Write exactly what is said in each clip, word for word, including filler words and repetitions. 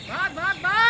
भाग, भाग, भाग।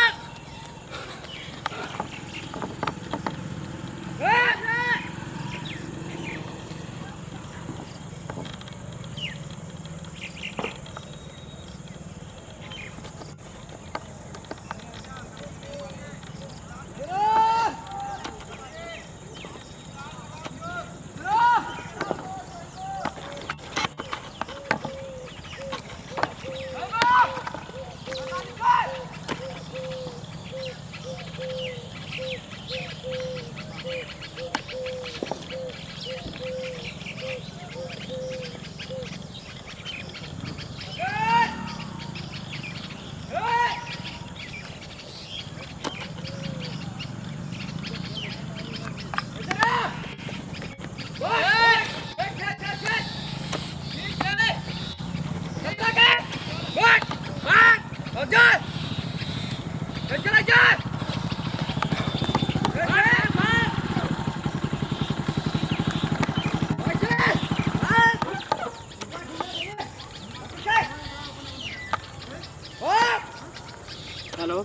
हेलो।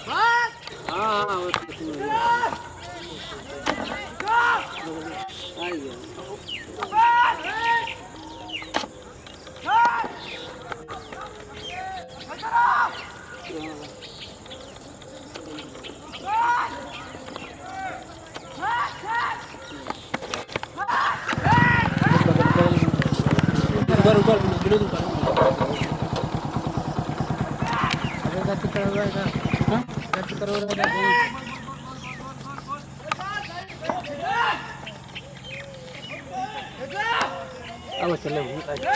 हाँ, हाँ, वो तो सुन रही है। आ गया। ऊपर, ऊपर, विनोद ऊपर। अरे, गच करो, गच करो। हाँ? गच करो, गच करो। अब चले, भूत आ गया।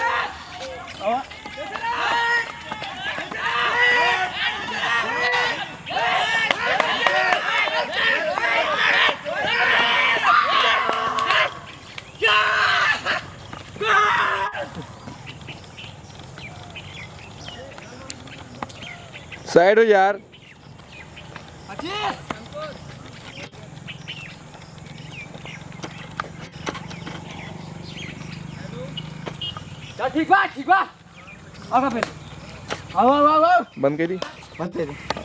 साइड हो यार। चल, ठीक बा, ठीक बा। आओ, आओ, आओ, आओ, आओ। बंद कर दी। बंद कर दी।